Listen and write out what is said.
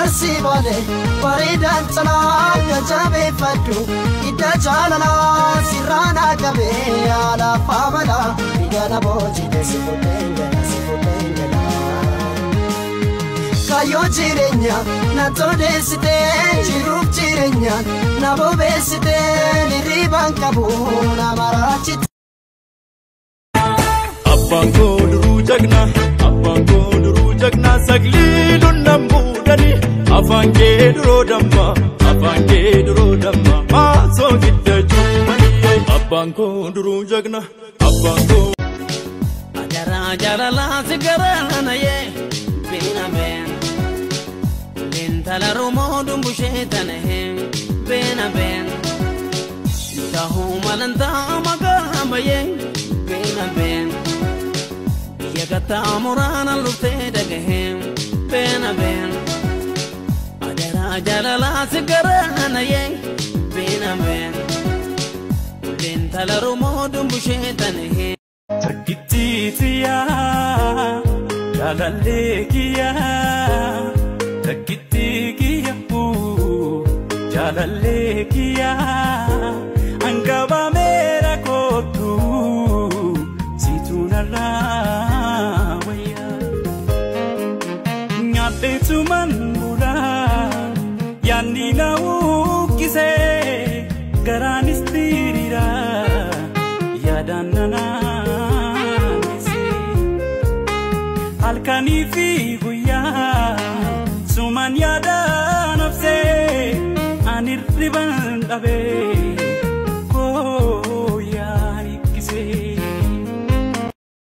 Arsii Baalee bareedaan calaa jabeeffadhu idda jaalalaa sirraanaa qabee alaaf amala gana boojite si fuudheen gala si fuudheen gala. Kaayyoo jireenya na toleessite jiruuf jireenya na bobeessite hirribaan qabu na maraachite. Abbaan koo duruu jagna, abbaan koo duruu jagna, sagliiluun nan buudhani. Afaan kee duroo damma, afaan kee duroo damma, maasoo gidda cuubbanii. Abbaan koo duruu jagna, abbaan koo. Ajaraa jaalalaa si garaana yee beena been. Lintala Romoo dumbushee tana hee beena been. Tahuu malantaa maqaa bayee beena been. Biyya kattaa muraana luftee dhagahee beena been. Ajaraa jaalalaa si garaana yee beena been. Lintala Romoo dumbushee tana hee. Takkittiitiyaa jaalallee kiyyaa takkitti kiyyaa jaalallee kiyyaa hangabameera kootu siitu narraa wayyaa nyaadheetuman bulaa yaadni na uwwisee garaanis diriira yaadaan nanaa. Halkanii fi guyyaa sumaan yaada nafsee ani hirriban dhabee.